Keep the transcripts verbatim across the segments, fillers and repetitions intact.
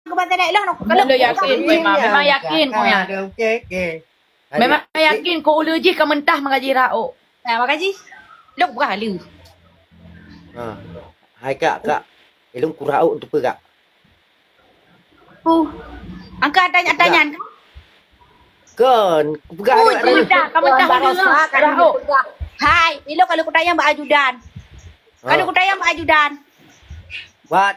Keubatai ilong, kalau Lôn yakin, memang, memang yakin kau ya. Okey, okey. Memang yakin kau uleu jih ka mentah maka jih raok. Nah, maka jih. Lôn bukan halu. Ha. Hai kak, kak. Ilong ku raok tu pe kak? Uh. Angka tanya-tanya kan? Kon, peugah. Oh, cerita, kamu tahu dengar. Hai, ilong kalau kutanya bak ajudan. Kalau kutanya bak ajudan. Buat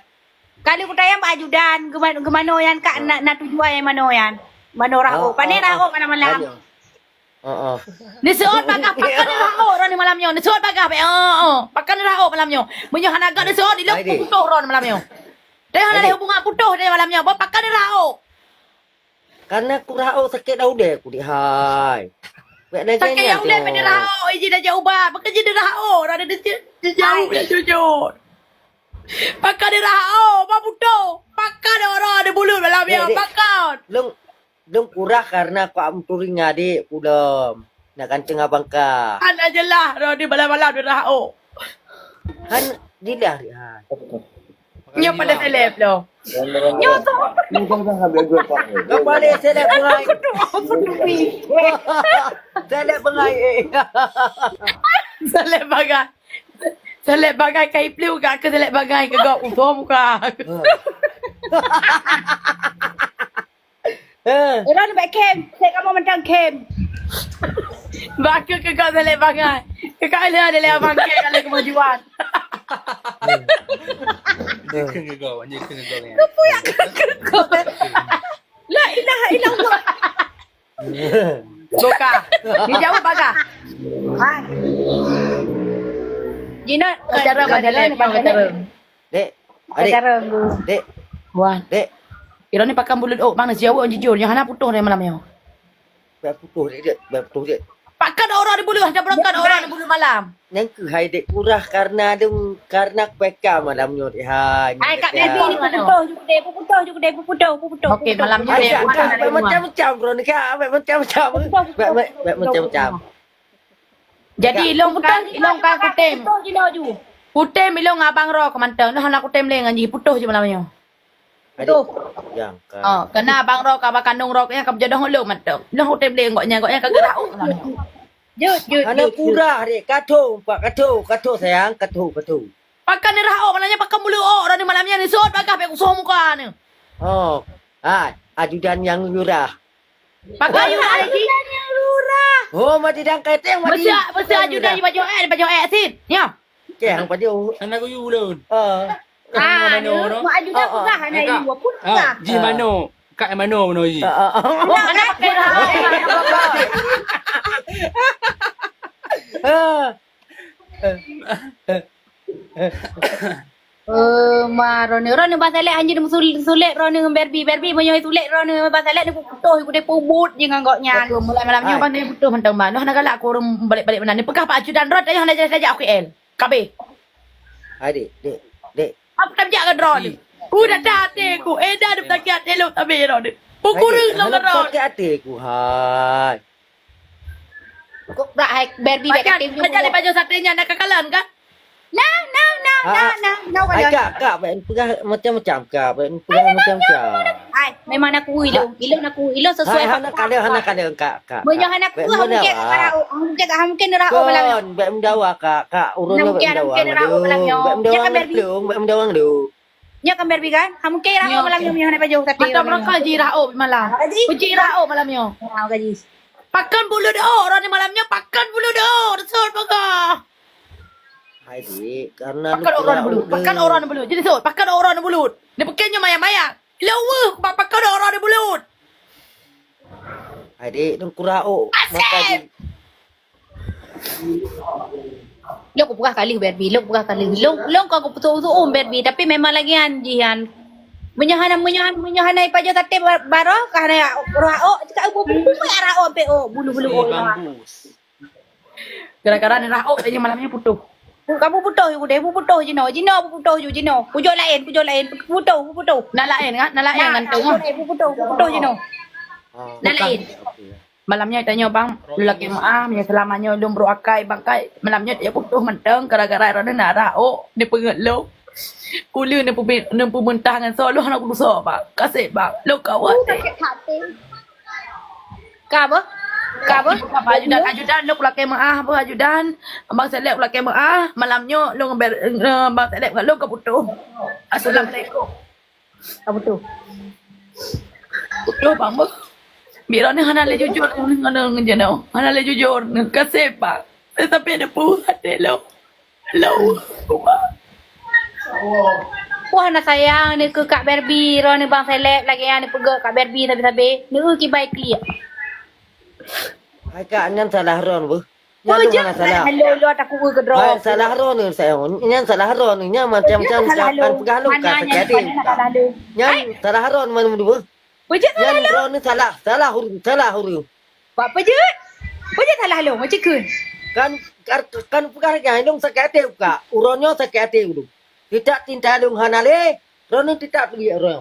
Kali kutayang bak ajudan, geuma-, geumano yan kak na, na tujuan nyang mano yan. Mano raok. Pane raok malam-malam. Heeh. Neuseut bagah pakon raok droeneuh malam nyoe. Neuseut bagah bèk. Oh, oh. Pakon raok malam nyoe. Meunyoe hana gak neuseut, ilong putôh droeneuh malam nyoe. Deh hana ada hubungan putôh deh malam nyoe. Pakon raok. Karena ku raok sakét dah udeh ku dek hai. Sakét dah udeh pada raok, iji dah jauh ubat. Pakon iji dah raok, dah ada di jauh dah jujur. Pakon deh raok, ba putôh. Pakon deh orang di bulut malam ya, pakon. Lông, lông kurah karena ku am turing adik ku lom. Nak ganteng abang ka. Kan dah jelas dah di malam-malam dah raok. Kan didah dia. Nyoe pada seleb loh. Nyoe tu. Nyoe kan dah habis dua tahun. Kembali seleb berai. Aku tu, aku tu. Seleb berai eh. Seleb bagai. Seleb bagai kai pliu ka ke seleb bagai ke gok usoe muka. Eh. Ira ni baik kem, saya kamu mentang kem. Baka ke gok seleb bagai. Ke kak le ada le abang kem ada kemajuan. Anjing kena gok, anjing kena gok. Kepu ya ke gok. La ilaha illallah. Boka. Dijawab bagah. Ha. Jina, cara, cara, cara. Dek, adik. Dek. Wah. Dek. Ira ni pakon bulut ôk, bang, jawab jujur. Nyang hana putôh dari malam nyoe. Bèk putôh dek, dek. Bèk putôh dek. Pakon orang di bulut, ada berangkat orang di bulut malam. Nyang keuhai dek kurah karena dum, karena P K malam nyoe dek hai. Ai, Kak Debbie ni putôh ju deh, putôh ju deh, putôh, putôh. Okey, malam nyoe dek. Macam-macam bro ni Kak, macam-macam. Macam-macam. Jadi ilong kan, ilong kan kutem. Kutem ilong abang ro kemantong. Noh hana kutem lé ngan jih putôh je malam nyoe. Aduh. Yang kan. Oh, kena abang ro ka abang kandung ro nyang ka bejodoh ngon lôn mantong. Noh kutem lé gok nyan, gok nyan ka geurah. Jut, jut. Hana kurah dek, katho, pak katho, katho sayang, katho, katho. Pakon ni raok malam nyan pakon bulu ok, ro ni malam nyan ni sot bagah pek kusoh muka ni. Oh, hai, ajudan yang lurah. Pakai yue lagi. Yang lurah. Oh, mati dan kaiteng mati. Mesti, mesti ajudan di baju eh, di baju eh sit. Ya. Okey, hang paju. Sana ku yue ulun. Ah. Ah, mak ajudan peugah anak yue pun peugah. Ji mano? Kak mano mano ji? Oh, anak pakai dah. Ah. Eh, ma, Roni, Roni ba salek hanjeuet meusul-, sulek Roni ngon Barbie. Barbie meunyoe sulek Roni ba salek ni putôh, ku deh pubut je ngon gok nyan. Betul, mulai malam nyoe ban putôh mantong ban. Noh na galak ku ureueng balek-balek meunan. Ni peugah pak ajudan rot ayah na jajak aku L. Kabeh. Hai dek, dek, dek. Apa tak jak ke drone? Ku dah dah hati ku. Eh dah ada sakit hati lu tapi Roni. Ku kurang lo drone. Sakit hati ku hai. Kok prak hai Barbie bak katim nyoe. Macam ni baju satenya nak kakalan kan? Nah, nah, nah, nah, nah, nah. Hai kak, kak, bèk peugah macam-macam kak, bèk peugah macam-macam. Hai, memang nak kuih lu. Ilong nak kuih, ilong sesuai. Hai, hana kada, hana kada kak, kak. Meunyoe hana kuih, mungkin raok, mungkin raok malam nyoe. Kon, bèk mendawa kak, kak, urang bèk mendawa. Bèk mendawa ngeplong, bèk mendawa ngeplong. Nyoe kan Barbie kan? Ha mungkin raok malam nyoe meunyoe hana pajoh tapi. Atau mereka ji raok malam. Ji raok malam nyoe. Ha gaji. Pakon bulu doh, orang ni malam nyoe pakon bulu doh. Resul peugah. Hai dek, karena pakon orang bulu. Pakon orang bulu. Jadi so, pakon orang bulu. Ni bukan nyoe maya-maya. Lawa pakon orang bulu. Hai dek, dong kuraok. Maka ji. Lôn kupeugah kali Barbie, lôn kupeugah kali. Lôn, lôn ka kupeutôh-tôh Barbie, tapi memang lagi nyan jih nyan. Meunyoe hana, meunyoe hana, meunyoe hana ipajoh saté ba-, baroe, ka hana raok, cakap bu, bu, bu, raok pek, oh, bulu-bulu, oh. Gara-gara ni raok saja malam ni putôh. Kamu putôh ju deh, bu putôh jinoe, jinoe bu putôh ju, jinoe. Pujok laén, pujok laén, putôh, bu putôh. Nak laén kan? Nak laén kan tu. Putôh, bu putôh, bu putôh jinoe. Nak laén. Malam nyoe tanyoe bang, lôn lakèe meu'ah, meunyoe seulama nyoe lôn brôk akai, bang kai, malam nyoe tanyoe putôh mantong gara-gara droeneuh na raok, dipeungeut lôn. Ulèe neupeubi-, neupeumeuntahan ngon soe, lôn hana kudusoe, Bang. Kaseb, Bang. Lôn kawat. Uh, sakét hati. Ka beuh? Ka beuh? Ka beuh, ajudan, ajudan, lôn kulakèe meu'ah beuh, ajudan. Bang Seleb kulakèe meu'ah. Malam nyoe, lôn ber-, eh, Bang Seleb ngon lôn ka putôh. Assalamualaikum. Apa tu? Betul, Bang, beuh. Bira ni hana lé jujur ngon, ngon, ngon jinoe. Hana lé jujur. Kaseb, Bang. Tapi ada pun hati lo. Lo. Wah, na sayang ni keu Kak Barbie, ron ni Bang Seleb lagèe nyan ni peugah Kak Barbie sabe-sabe. Ni kibai klik. Hai Kak, nyan salah ron beuh. Nyan tu hana salah. Hai, salah droeneuh, sayang. Nyan salah droeneuh. Nyan macam-macam kan peugah lôn ka sakét até. Nyan salah droeneuh mandum dua. Nyan droeneuh salah, salah ureueng, salah ureueng. Bak peujeuet? Peujeuet salah lôn, macam keu. Kan, kan, kan peugah lagèe nyan, lôn sakét até ka. Uroe nyoe sakét até ulôn. Teutab cinta lôn hana lé, droeneuh teutab keubiet droe.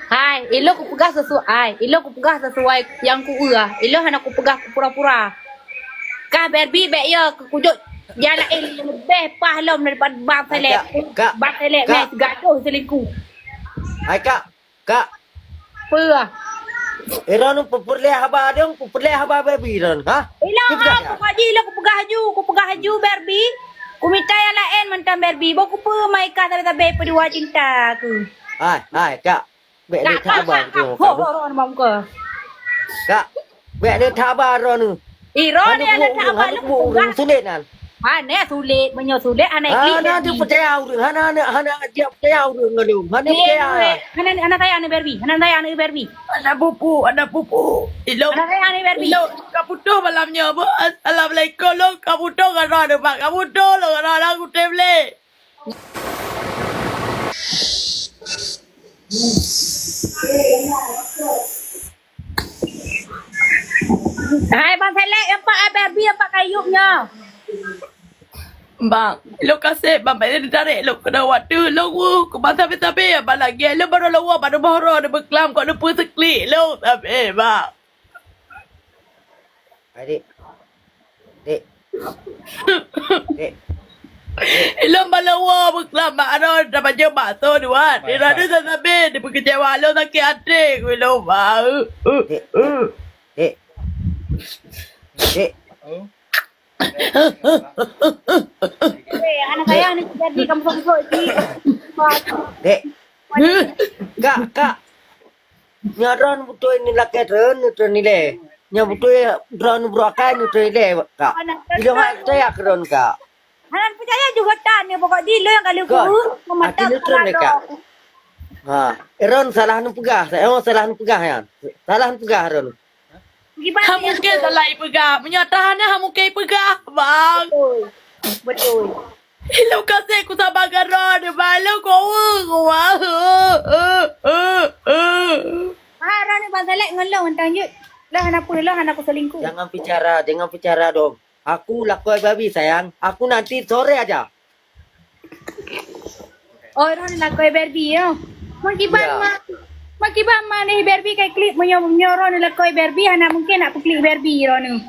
Hai, ilôn kupeugah sesuai, ilôn kupeugah sesuai nyang kueu. Ilôn hana kupeugah pura-pura. Kah Barbie bèk yo keu kujok nyang laén leubeh paih lom daripada Bang Seleb. Kak, Kak, Bang Seleb Kak. Meh gadoh selingkuh. Hai Kak, Kak. Peue? Eh, droeneuh peupeureulèe haba dong, peupeureulèe haba Barbie droeneuh, ha? Ilôn, pokok jih ilôn kupeugah aju, kupeugah aju Barbie. Kumita nyang laén mantong Barbie. Boh kupeue mai ka sabe-sabe peudua cinta keu. Hai, hai, Kak. Bèk lé that haba. Kak, ho, ho, ho, ho, muka. Kak, bèk lé that haba droeneuh. Eh, droeneuh nyang that haba lôn kupeugah. Sulet nyan. Hana sulet, meunyoe sulet hana klik. Hana peucaya ureueng, hana, hana, hana peucaya ureueng ngon lôn. Hana peucaya. Hana, hana sayang ni Barbie. Hana sayang ni Barbie. Hana pupu, hana pupu. Ilôn. Hana sayang ni Barbie. Ilôn ka putôh malam nyoe, beuh. Assalamualaikum, lôn ka putôh ngon droeneuh, Bang. Ka putôh lôn ngon droeneuh, aku tem lé. Hai, Bang Selek, nampak ai Barbie, nampak kayup nyoe. Bang, lôn kaseb, Bang, bèk lé tarek lôn keunoe watèe lôn weueh keu Bang sabe-sabe, Bang lagèe lôn baroe lôn woe, baroe boh droe, lôn beuklam, kok lôn peue seuklik lôn sabe, Bang. Adik. Dek. Dek. Ilôn baloe woe beuklam bak aneuk, dah pajoh bakso dua. Di raduh sabe, di peukeucewa lôn sakét até, ku ilôn ba. Dek. Dek. Dek. Weh, aneuk saya ni jadi kamu songkok di. Dek. Kak, kak. Nyoe droeneuh beutôi ni lakèe treun, treun ilèe. Nyoe beutôi droeneuh beurangkat, treun ilèe, Kak. Ilôn hana peucaya keu droeneuh, Kak. Hana peucaya juga tan ni, pokok jih lôn nyang ka lheueh kueu, meumata treun ilèe, Kak. Ha, droeneuh salah neupeugah, salah neupeugah nyan. Salah neupeugah droeneuh. Ha mungken salah ipeugah. Meunyoe tahan, ha mungken ipeugah, Bang. Beutôi. Beutôi. Ilôn kaseb kusaba keu droeneuh, Bang. Ilôn kuweuh, kuweuh. Hai, droeneuh Bang Selek ngon lôn mantong jeuet. Lôn hana peue, lôn hana kuselingkuh. Jangan bicara, jangan bicara dong. Aku lakoe Barbie, sayang. Aku nanti sore aja. Oh, droeneuh lakoe Barbie, yo. Makiban ma, makiban ma ni Barbie kai klip meunyoe, meunyoe droeneuh lakoe Barbie, hana mungken nak peuklik Barbie droeneuh.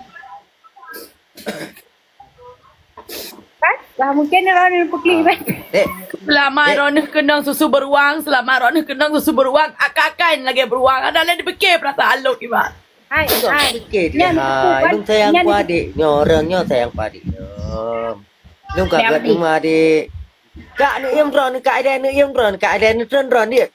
Kan? Bah, mungken droeneuh peuklik, bah. Dek. Seulamat droeneuh keunong susu beuruang, seulamat droeneuh keunong susu beuruang, akai-akai lagèe beuruang. Hana lé dipike peurasaan lôn kiban. Hai, hai. Nyan, hai, lôn sayang keu adek nyoe, ureueng nyoe sayang keu adek nyoe. Lôn ka gèt teuma adek. Kak, neuiem droeneuh, Kak Eden, neuiem droeneuh, Kak Eden, neutreun droeneuh,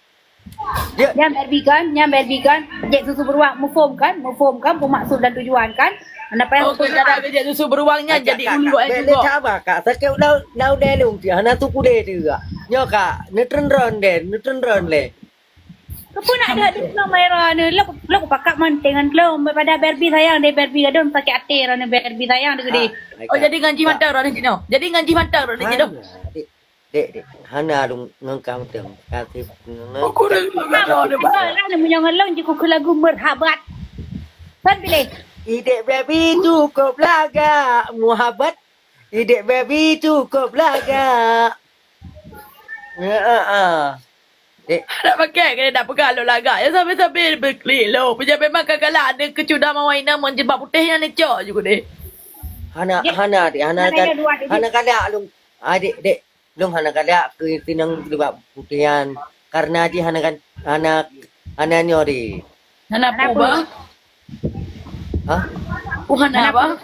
dek. Nyan Barbie kan, nyan Barbie kan. Jép susu beuruang, muphom kan, muphom kan, peumaksud dan tujuan kan. Hana payah. Oke, cara jép susu beuruang nyan jadi ulu ai juga. Bèk lé that haba, Kak. Sakét lau, lau deh lôn, hana tuku deh tu, Kak. Nyoe, Kak, neutreun droeneuh deh, neutreun droeneuh lé. Keupeue nak deuh deuh lôn mai droeneuh, lôn, lôn kupakat mantong ngon lôn, daripada Barbie sayang deh, Barbie gadôh sakét até droeneuh, Barbie sayang deh geude. Oh, jadi ngon jih mantong droeneuh jinoe. Jadi ngon jih mantong droeneuh jinoe. Dek, dek, hana lôn ngon kah mantong. Kasih ngon. Oh, kurang. Meunyoe ngon lôn jikuk lagu Merhabat. Kan pilih. Idek baby cukup lagak, muhabat. Idek baby cukup lagak. Ya, ah, ah. Dek. Nak pakai ke nak peugah lôn lagak? Ya, sampai-sampai berklik lôn. Punya memang galak ada keucuda mawar inong ngon jilbab putih nyang lecok je deh. Hana, hana, dek, hana kan, hana kada lôn. Adik, dek, lôn hana kada keu sinong leubak putéhan. Karena jih hana kan, hana, hana nyoe, dek. Hana peue, bah? Hah? Peue hana, bah?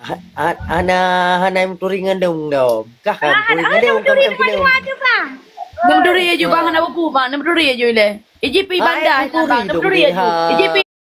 Ha, ha, hana, hana meuturi ngon dong, dong. Kah kan meuturi ngon dong, kamu yang pilih. Meuturi aju, bah, hana peue, bah, meuturi aju ilèe. Iji pi bandar, meuturi aju. Iji pi